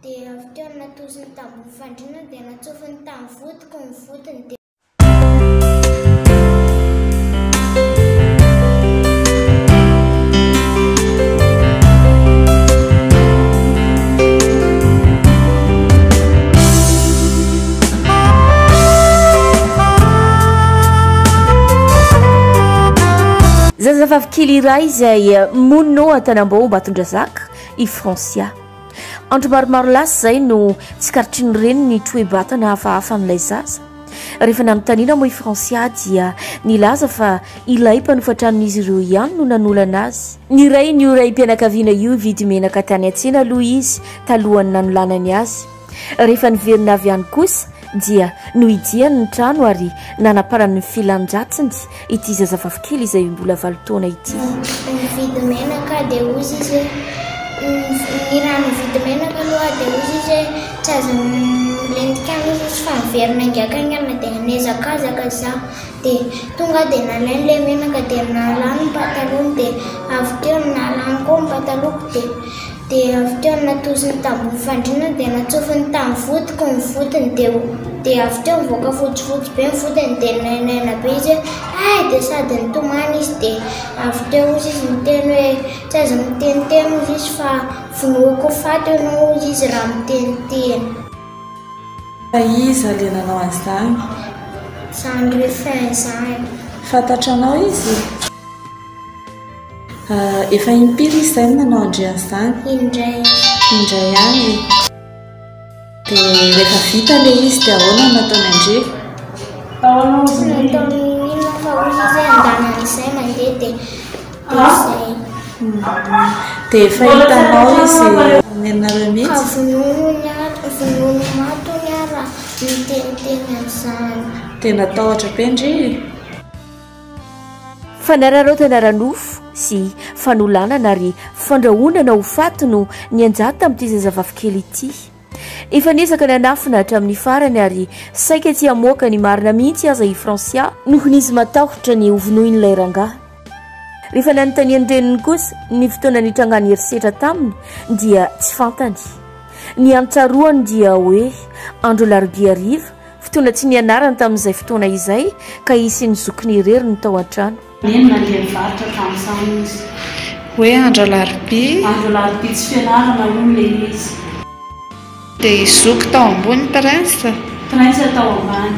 Dia avy teo natosiny tamboho fandriana dia natsofiny tamin'ny vodiko ny vodiny dia. Zazavavy kely iray izay monina ao Antanambao Ambatondrazaka i Francia. Andro maromaro lasa izay no tsikaritry ny reniny ny toe-batana hafahafa an'ilay zaza. Rehefa nanontaniana moa i Francia dia nilaza fa ilay mpanofa tranon'izy ireo ihany no nanolana azy. Nirahin'io raim-pianakaviana io hividy menaka tany an-tsena aloha izy talohan'ny nanolanany azy. Rehefa niverina avy any kosa dia nohidiany ny trano ary nanaparany ny filan-dratsiny ity zazavavikely izay mbola valo taona ity. Nividy menaka aho dia hozy izy hoe, ny raha nividy menaka aloha aho dia hozy izy hoe tsy azo milentika any hozy izy fa miverina haingankaingana dia nihazakazaka izaho dia tonga aho dia nalainy ilay menaka dia nalany ny patalohany dia avy teo nalany koa ny patalohako dia Dia avy teo natosiny tambony fandriana dia natsofiny tamin'ny vodiko ny vodiny dia dia avy teo nivoaka fotsifotsy be ny vodiny dia nainaina be izy hoe hay dia sady nitomany izy dia avy teo hozy izy niteny hoe tsy azo miteniteny hozy izy fa vonoiko ho faty ianao hozy izy raha miteniteny. Fa iza ilay nanao an'izany? Izany Ruffin izany. Fantatranao izy? Efa impiry izy izay no nanao an-dry an'izany? Indray. Indray ihany e. Dia rehefa vita ilay izy dia ahoana no nataony an-dry? Tsy nataony inona fa hoy izy hoe andanan'izay mandeha dia dia izay. Dia efa hitanao izy nenareo mihitsy? Ka vonoiny ary, vonoiny maty hono aho raha miteniteny an'izany. Dia natahotra be ndry e? Fanararaotana ara-nofo sy fanolanana ary fandrahonana ho faty no nianjady tamin'ity zazavavikely ity. Efa niezaka nanafina hatramin'ny farany ary saika tsy hamoaka ny marina mihitsy aza i Francia noho izy matahotra ny hovonoin'ilay rangahy. Rehefa nanontanian'ny reniny kosa ny fotoana nitrangan'ny herisetra taminy dia tsy fantany. Ny hany tsaroany dia hoe andro alarobia hariva Fotoana tsy nianarany tamin'izay fotoana izay ka izy sy ny zokiny irery no tao an-trano. Neny nandeha nivarotra tamin'izany izy. Hoe andro alarobia. Andro alarobia tsy fianarana hono ilay izy. Dia i zoky tao ambony Prince? Prince tao ambany.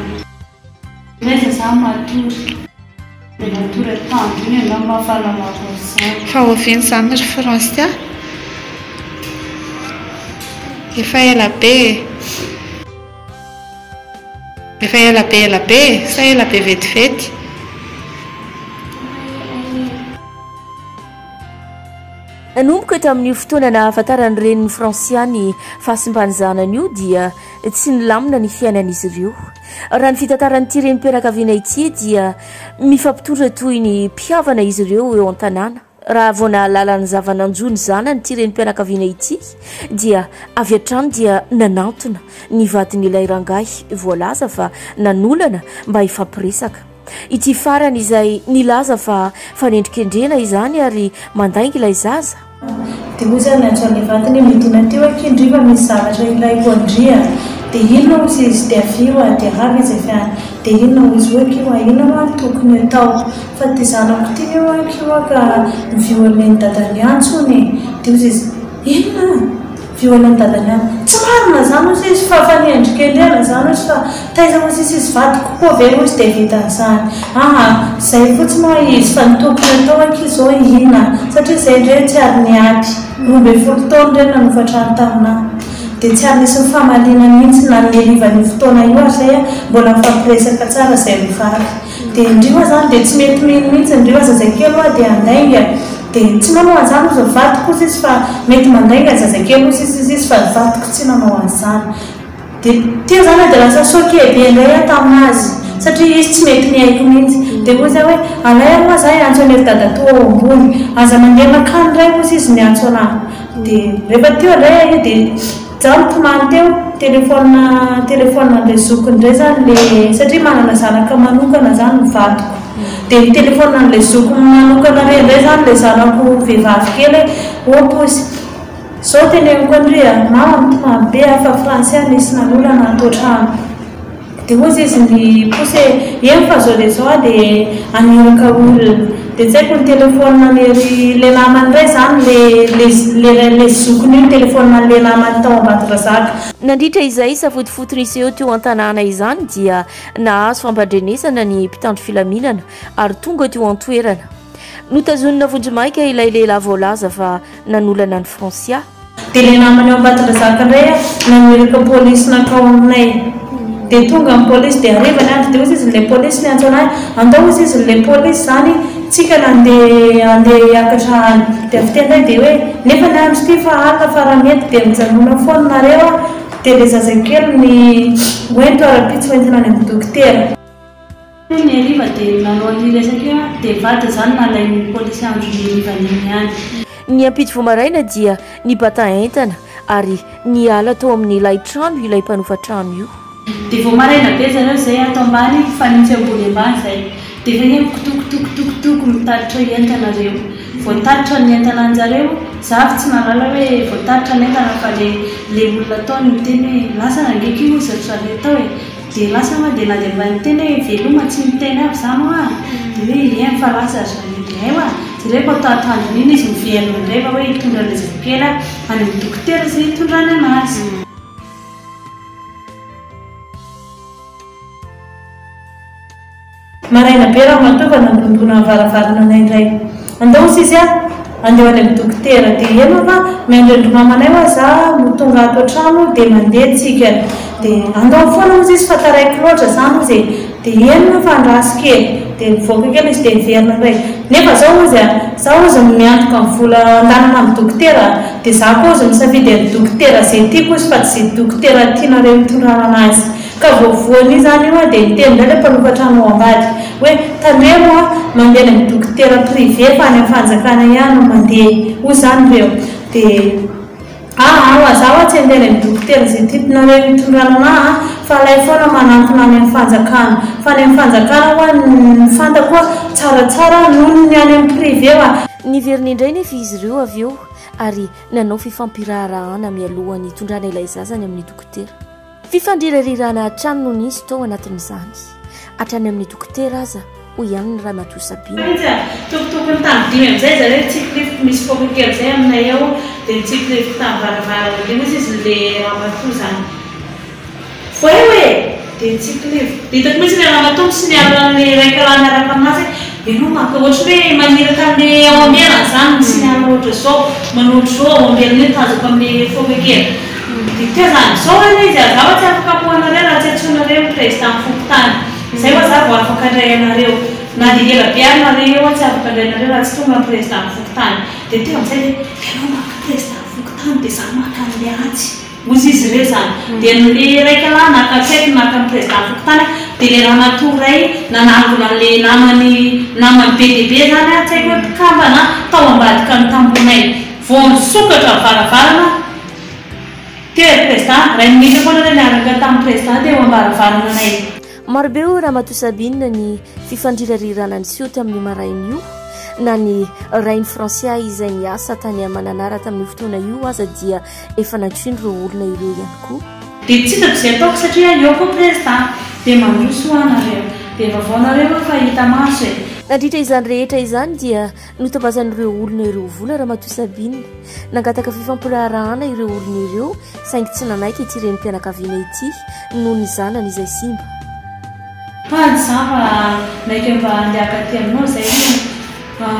Prince za matory. Dia matory atoandro iny angamba fahalalako an'izany. Fa oviana izany ry Francia? Efa ela be e! Efa ela be ela be e! Sa ela be vetivety? Nanomboka tamin'io fotoana nahafantaran'ny renin'i Francia ny fahasimban'ny zanany io dia tsy nilamina ny fiainan'izy ireo. Raha ny fitantaran'ity renim-pianakaviana ity dia mifampitondra toy ny mpihavana izy ireo eo an-tanàna. Raha vao nahalala ny zava-nanjo ny zanany ity renim-pianakaviana ity dia avy hatrany dia nanantona ny vadin'ilay rangahy voalaza fa nanolana mba hifampiresaka. Ity farany izay nilaza fa fanendrikendrehana izany ary mandainga ilay zaza. Dia hoy izy niantso an'ilay vadiny hoe midina aty ho'a akia ndry fa misy zavatra ilaiko an-dry a! Dia inona hozy izy? Dia avia ho'a, dia avy izy avy any. Dia inona hozy ho'a akia ho'a, inona ho'a no tokony hatao? Fa ity zanako ity anie ho'a akia ho'a ka mi-violer-n'i dadany ihany hono e! Dia hozy izy, inona? Violer-n'i dadany ihany. Tsy marina izany hozy izy fa fanendrikendrehana izany hozy fa taiza hozy izy izy vadiko koa ve hozy dia vita an'izany. Aa izay fotsiny ho'a izy fa ny tokony hatao akia izao inona? Satria izay indray tsy ary niady. 12 taona ireny nanofa trano taminà. Dia tsy ary nisy nifamaliana mihitsy na ny harivan'io fotoana io ary izay mbola nifampiresaka tsara izay mivady. Dia ndry hoa zany dia tsy mety mino mihitsy ndry hoa zazakely hoa dia handainga dia tsy manao an'izany hozy ny vadiko hozy izy fa mety mandainga ny zazakely hozy izy izy fa ny vadiko tsy nanao an'izany. Dia teo zany aho dia lasa choqué be indray aho tamin'azy satria izy tsy mety miaiky mihitsy. Dia hoy za hoe alay aloha za hiantso an'ery dadatoa ao ambony, aza mandeha makany indray hozy izy miantso anah. Dia rehefa teo indray aho io dia Zaho nitomany teo, téléphone téléphone an'ilay zokiny indray izany le satria manana zanaka manokana izany ny vadiko. Dia ny téléphone an'ilay zokiny manokana re indray izany ilay zanako vehivavy kely hoe hop hozy, izao teneniko an-dry a, mama mitomany be. be fa Francia nisy nanolana ato an-trano. Dia hozy izy niposy hoe, eny fa zao dia zao aho dia haniraka olona. Dia tsy haiko ny telephone an'ery ilay namany indray izany, ilay ilay ilay zokiny io ny telephone an'ilay namany tao Ambatondrazaka. Nandritra izay safotofoto niseho teo an-tanàna izany dia nahazo fampandrenesana ny mpitandro filaminana ary tonga teo an-toerana. Notazonina vonjimaika ilay lehilahy voalaza fa nanolana an'i Francia. Dia ilay namany ao Ambatondrazaka indray a, naniraka polisy nankao aminay. Dia tonga ny polisy, dia hariva ny andro, dia hozy izy ilay polisy niantso an'ahy, andao hozy izy ilay polisy izany tsika nandeha handeha hiakatra any. Dia avy teo indray dia hoe, nefa ny andro ity fa alina fa raha mety dia mijanona foana nareo a, dia ilay zazakely ny hoento ara-pitsy hoentina any amin'ny dokotera. Ny hariva dia nanao an'io resaka io aho, dia vadiny izany nalain'ny polisy andron'io harivan'iny ihany. Ny ampitso vao maraina dia nibata entana ary niala tao amin'ilay trano ilay mpanofa trano io. Dia vao maraina be zareo izay ato ambany fanitsy ambony ambany izay dia efa henoko tokotokotokotoko mitatitra entana reo. Voatatitra ny entana anjareo, za avy tsy nahalala hoe voatatitra ny entana fa le le olona tao no niteny hoe lasana ange ky hozy ry zareo tao e. Dia lasa hoa dia na dia mba niteny hoe veloma tsy niteny aby zany hoa dia hoe eny fa lasa ry zareo dia hay hoa jereko atao atoandro iny izy miverina indray fa hoe hitondra an'ilay zazakely any amin'ny dokotera izay hitondrany anazy. Maraina be ramatoa vao nandondona ny varavarana anay indray. Andao hozy izy ah! Andeha ho any amin'ny dokotera. Dia eny fa miandry an-dry mamanay hoa za no tonga ato an-trano dia mandeha tsika. Dia andao foana hozy izy fa taraiky loatra zany hozy e. Dia eny fa andraso kely. Dia nivoaka kely izy dia niverina indray. Nefa zao hozy ah! Za hozy no miantoka ny vola andanana amin'ny dokotera. Dia za koa hozy misafidy an'ny dokotera ze tiako hozy fa tsy ze dokotera tianareo hitondrana anazy. Ka vao voan'io izany io dia niteny indray ilay mpanofa trano ao ambadika hoe tandremo a, mandeha any amin'ny dokotera privé fa any amin'ny fanjakana ihany no mandeha, hoy izany ireo. Dia aa hoa za hoa tsy handeha any amin'ny dokotera izay tianareo hitondrana anah a, fa alay foana manantona any amin'ny fanjakana. Fa any amin'ny fanjakana hoa ny fantako hoa tsaratsara noho ny any amin'ny privé hoa. Niverina indray nefa izy ireo avy eo ary nanao fifampiraharahana mialohan'ny hitondrana ilay zaza any amin'ny dokotera. Fifandrirarirana hatrany no nisy tao anatin'izany, hatrany amin'ny dokotera aza, hoy ihany ny Ramatoa Sabina. Mihitsy a! Tokotokony tamin'ny dimy amin'izay zareo nitsipirifoka misy paoka kely izay aminay ao dia nitsipirifoka tamin'ny varavarana dia hozy izy le ramatoa izany voay hoe! Dia nitsipirifoka dia hitako mihitsy ilay ramatoa mi-signale an'ilay iraika lahy miaraka aminazy hoe ianao maka ohatran'ny hoe maniraka an'ilay ao ambelany izany mi-signale ohatr'izao manao ohatr'izao ao ambelany eo tazako amin'ilay paoka kely. Dia teo zany, zao anie izy a, za tsy afaka hamoha anareo raha tsy antsoinareo ny président fokontany, zay hoa za vao afaka handray anareo, na dia ela be ary nareo eo aho tsy afaka handray anareo raha tsy tonga ny président fokontany, dia teo amizay dia ianao maka président fokontany dia za maka an'le atsy, hozy izy ireo zany, dia le raika lahy naka tsy haiko naka ny président fokontany dia le ramatoa iray nanangona an'le namany namany be dia be zany a, tsy haiko hoe mpikambana tao ambadika ny tambohonay, vao nisokatra ny varavarana, Teo e Président, ray minitra foana re niaraka tamin'ny Président teo ambaravarana anay. Marobe hoy Ramatoa Sabine ny fifandrirarirana niseho tamin'io maraina io. Na ny rain'i Francia izay niasa tany Mananara tamin'io fotoana io aza dia efa nantsoin'ireo olona ireo ihany koa. Dia tsy hitako izay ataoko satria eo koa Président. Dia mandroso hoa nareo. Dia vaovao nareo hoa fa hita maso e. Nandritra izany rehetra izany dia Notabazan'ireo olona ireo vola Ramatoa Sabine. Nangataka fifampiraharahana ireo olona ireo saingy tsy nanaiky ity renim-pianakaviana ity noho ny zanany izay simba. Faly za fa naika mba handeha hakaty aminao zay hoe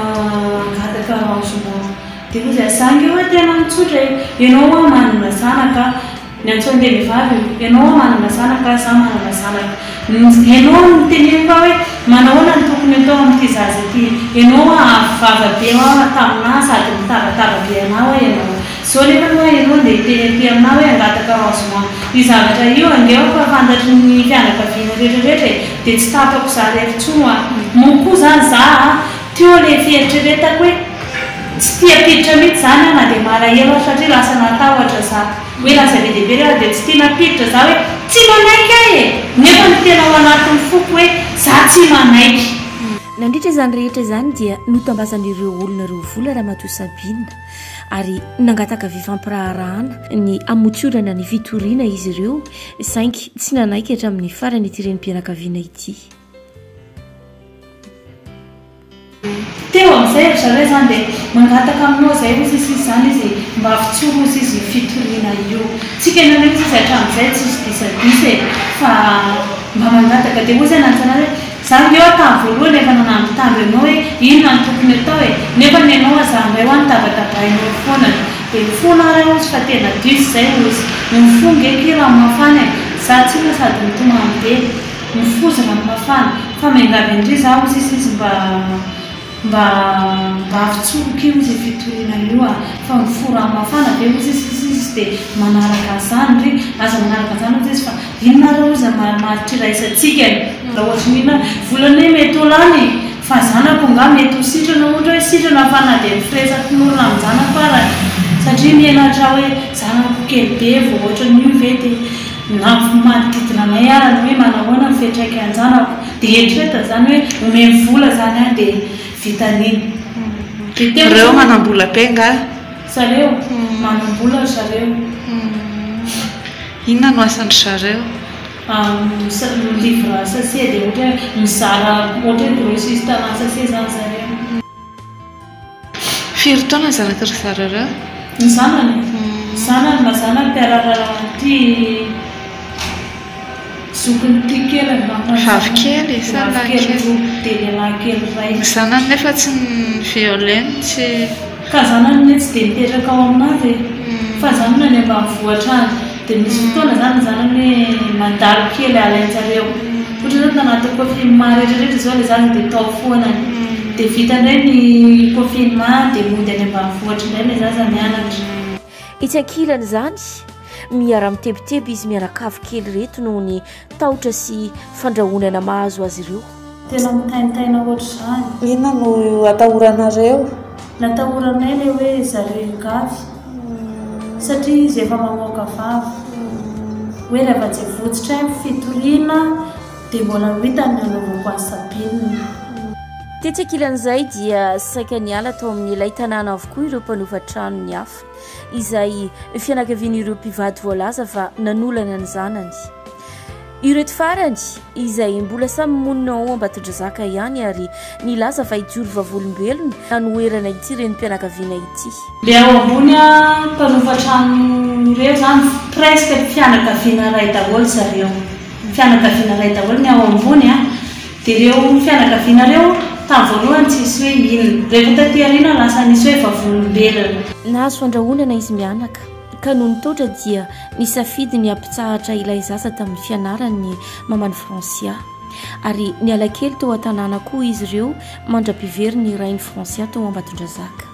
hangataka arrangement. Dia hoy za, za nge hoa tena mitsotra e, ianao hoa manana zanaka, Niantso an'ilay vehivavy io, Ianao manana zanaka, izaho manana zanaka. Ianao no niteneniko ahy hoe, Manahoana no tokony atao amin'ity zaza ity? Ianao hoa avo vava be hoa taminà sady nitabataba be anà hoa ianao. Izao nefa hoa ianao ndeha hiteny aty aminà hoe hangataka arrangement. Io zavatra io ange hoa fa fantatry ny fianakaviana rehetra rehetra e! Dia tsy tapako za irery intsony hoa. Moa koa izany za a! Teo ilay fieritreretako hoe tsy tia hampiditra mihitsy izany aho na dia malahelo aho satria lasa natahotra za. Hoe lasa be dia be re aho dia tsy tia nampiditra za hoe tsy manaiky aho e! Nefa ny tena ao anatin'ny foko hoe za tsy manaiky. Nandritra izany rehetra izany dia notambazan'ireo olona ireo vola Ramatoa Sabina ary nangataka fifampiraharahana ny hamotsorana ny fitoriana izy ireo saingy tsy nanaiky hatramin'ny farany ity renim-pianakaviana ity. Teo amin'izay ry zareo izany dia mangataka aminao izay hozy izy izany izy mba avotsory hozy izy io fitoriana io. Tsika nanao hozy izy hatramin'izay tsisy disadisa e fa mba mangataka dia hozy aho nanontany azy hoe za ange hoa tamin'ny voalohany efa nanambitamby anao hoe inona no tokony atao e nefa ny anao aza indray hoa nitabatabainao foana dia mifona ary aho hozy fa tena diso izay hozy ny fo nge ky rano mafana e za tsinona sady mitomany be Ny foza rano mafana. Fa miangavy an-dry za hozy izy izy mba mba mba avotsory hozy io fitoriana io a! Fa ny fo rano mafana ve hozy izy izy izy dia manaraka an'izany ry? Aza manaraka an'izany hozy izy fa inona ary hozy ny marimaritra iraisantsika e? Raha ohatry ny inona vola anie mety ho lany e! Fa zanako angaha mety ho sitrana ohatra hoe sitrana fa na dia ny firaisan-kinorina amin-janako ara satria menatra hoe zanako kely be vao ohatran'io ve dia Na ny manodidina anay ara ny hoe manahoana ny fiantraikan-janako dia eritreretina izany hoe omeny vola izany aho dia vitan'iny. Dia teo Reo izany. manam-bola be angaha? Zareo? Manam-bola ry zareo. Inona no asan-dry zareo? Mi-livre sachet dia ohatra hoe mizara ohatra hoe grossiste ana sachet izany zareo. Firy taona ny zanaky ry zareo ireo? Ny zanany? Zanany mazàna mpiaralalao an'ity zokiny ity kely angamba ny Vavy zanany. kely sa Vavy lahy kely kely? roa dia lehilahy kely iray. Ny zanany nefa tsy ni-violer-ny, tsy. Ka zanany anie tsy dia mipetraka ao aminazy e! Fa zanany any ambanivohitra any. Dia misy fotoana izany ny zanany hoe mandalo kely alain-jareo. Ohatra izao tanatin'ny confinement rehetra rehetra izao ilay zaza dia tao foana. Dia vita indray ny confinement dia mody any ambanivohitra indray ilay zaza mianatra. Etsy ankilan'izany, miara-mitebiteby izy mianakavy kely ireto noho ny tahotra sy fandrahonana mahazo azy ireo. Tena mitaintaina ohatr'izany. Inona no atahoranareo? Natahoranay ilay hoe zareo gafy satria izy efa mamoaka vava hoe rehefa tsy votsotra ny fitoriana dia mbola ho hitany ny hanaovako an'i Sabine. Tetsy ankilan'izay dia saika niala tao amin'ilay tanàna avokoa ireo mpanofa trano ny hafa, izay fianakavian'ireo mpivady voalaza fa nanolana ny zanany. Ireto farany, izay mbola samy monina ao Ambatondrazaka ihany ary nilaza fa hijoro vavolombelona hanoherana ity renim-pianakaviana ity. Le ao ambony mpanofa trano ireo zany presque fianakaviana iray daholo zareo, fianakaviana iray daholo ny ao ambony an, de ireo fianakaviana ireo tamin'ny voalohany tsisy hoe inona, rehefa taty aoriana lasa nisy hoe vavolombelona. Nahazo fandrahonana izy mianaka. ka nony taotra dia nisafidy ny hampitsahatra ilay zaza tamin'ny fianarany ny maman'i Francia. Ary niala kely tao an-tanàna koa izy ireo mandra-pivery ny rain'i Francia tao Ambatondrazaka.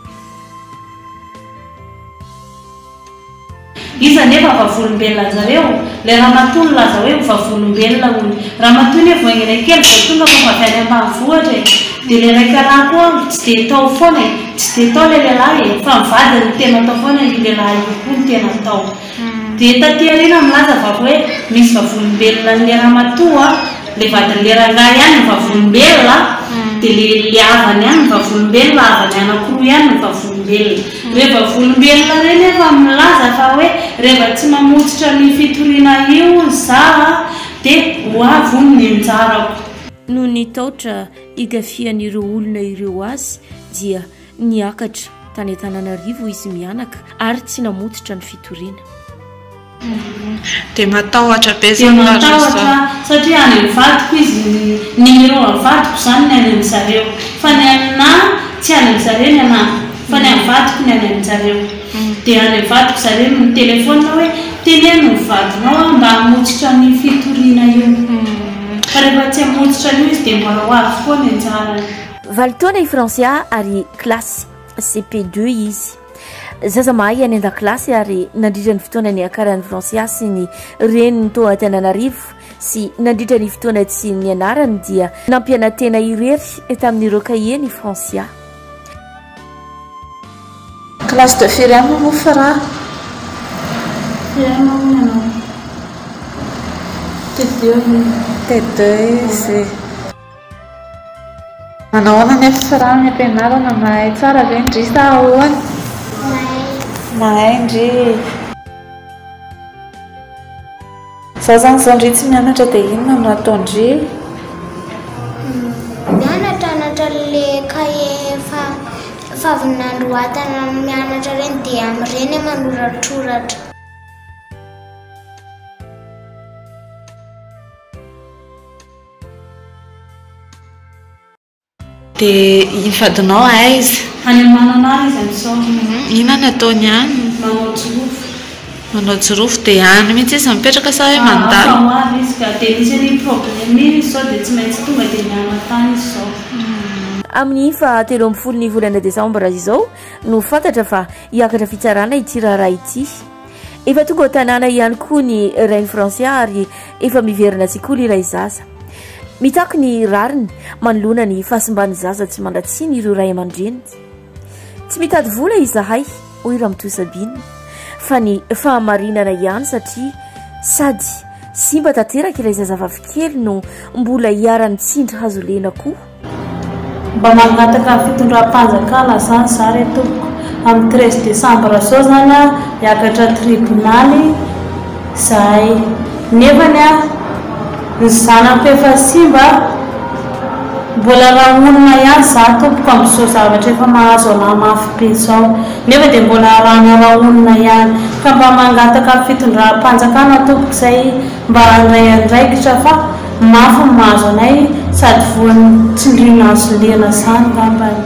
Iza anefa vavolombelona anjareo? Ilay ramatoa nilaza hoe ho vavolombelona hono. Ramatoa anie vao haingana kely vao tonga fa avy any ambanivohitra e! Dia ilay raika lahy koa tsy dia tao foana e! Tsy dia tao ilay lehilahy e, fa ny vadiny no tena tao foana, io lehilahy io koa no tena tao. Dia taty aoriana milaza va hoe misy vavolombelona an'ilay ramatoa, ilay vadin'ilay rangahy ihany no vavolombelona, dia ilay ilay havany ihany no vavolombelona, havany anankiroa ihany no vavolombelona. Ireo vavolombelona ireo nefa milaza fa hoe rehefa tsy mamotsitra ny fitoriana io za dia ho avy hono ny anjarako. Noho ny taotra higafian'ireo olona ireo azy dia niakatra tany Antananarivo izy mianaka ary tsy namototra ny fitoriana. Dia matahotra be Dia izany nareo izao. matahotra satria any amin'ny vadiko izy, ny numéro an'ny vadiko izany ny any amin-jareo fa ny anà tsy any amin-jareo ny anà fa ny an'ny vadiko ny any amin-jareo. Dia any amin'ny vadiko zareo no mi-téléphone hoe teneno ny vadinao aho mba hamotsitra an'io fitoriana io. Fa rehefa tsy hamotsitra an'io izy dia mbola ho avy koa ny anjarany. Valo taona i Francia ary kilasy CP deux izy. Zaza mahay any an-dakilasy ary nandritra ny fotoana niakaran'i Francia sy ny reniny tao Antananarivo sy nandritra ny fotoana tsy nianarany dia nampiana-tena irery tamin'ireo kahieny i Francia. Classe de firy any moa Fra? Firy any moa ianao? T2 io. T2 izy. Manao ahoana nefa raha any am-pianarana? Mahay tsara ve ndry sa ahoana? Mahay. Mahay ndry. Zao zany zao ndry tsy mianatra dia inona no ataon-dry? Mianatra anatra le cahier efa efa avy nandroatana mianatra ireny dia amin'ireny aho manoratroratra. Dia iny vadinao aiza? Any Mananara izy amin'izao. Inona no ataony any? Manao jirofo. Manao jirofo dia any mihitsy izy mipetraka sa hoe mandalo? Fa ho avy izy ka. Dia nisy an'iny problème iny izy izao dia tsy maintsy tonga dia miala tany izy izao. Amin'ny faha 13 ny volana desambra izao no fantatra fa hiakatra fitsarana ity raharaha ity. Efa tonga ao an-tanàna ihany koa ny rain'i Francia ary efa miverina an-tsekoly ilay zaza. Mitaky ny rariny manoloana ny fahasimban'ny zaza tsy manan-tsiny ireo ray aman-dreny. Tsy mitady vola izahay, hoy Ramatoa Sabine, fa ny fahamarinana ihany satria sady simba tanteraka ilay zazavavikely no mbola iharan'ny tsindry hazo lena koa. Mba mangataka ny fitondram-panjakana zany za re tompoko, amin'ny 13 décembre zao zany a hiakatra tribonaly zahay, nefany a ny zanako efa simba mbola rahonina ihany za tompoko amin'izao zavatra efa mahazo anah mafy be zao, nefa dia mbola arahana rahonina ihany, ka mba mangataka ny fitondram-panjakana tompoko zay mba handray andraikitra fa mafy ny mahazo anay sady voan'ny tsindriana azo lena zany ngambany.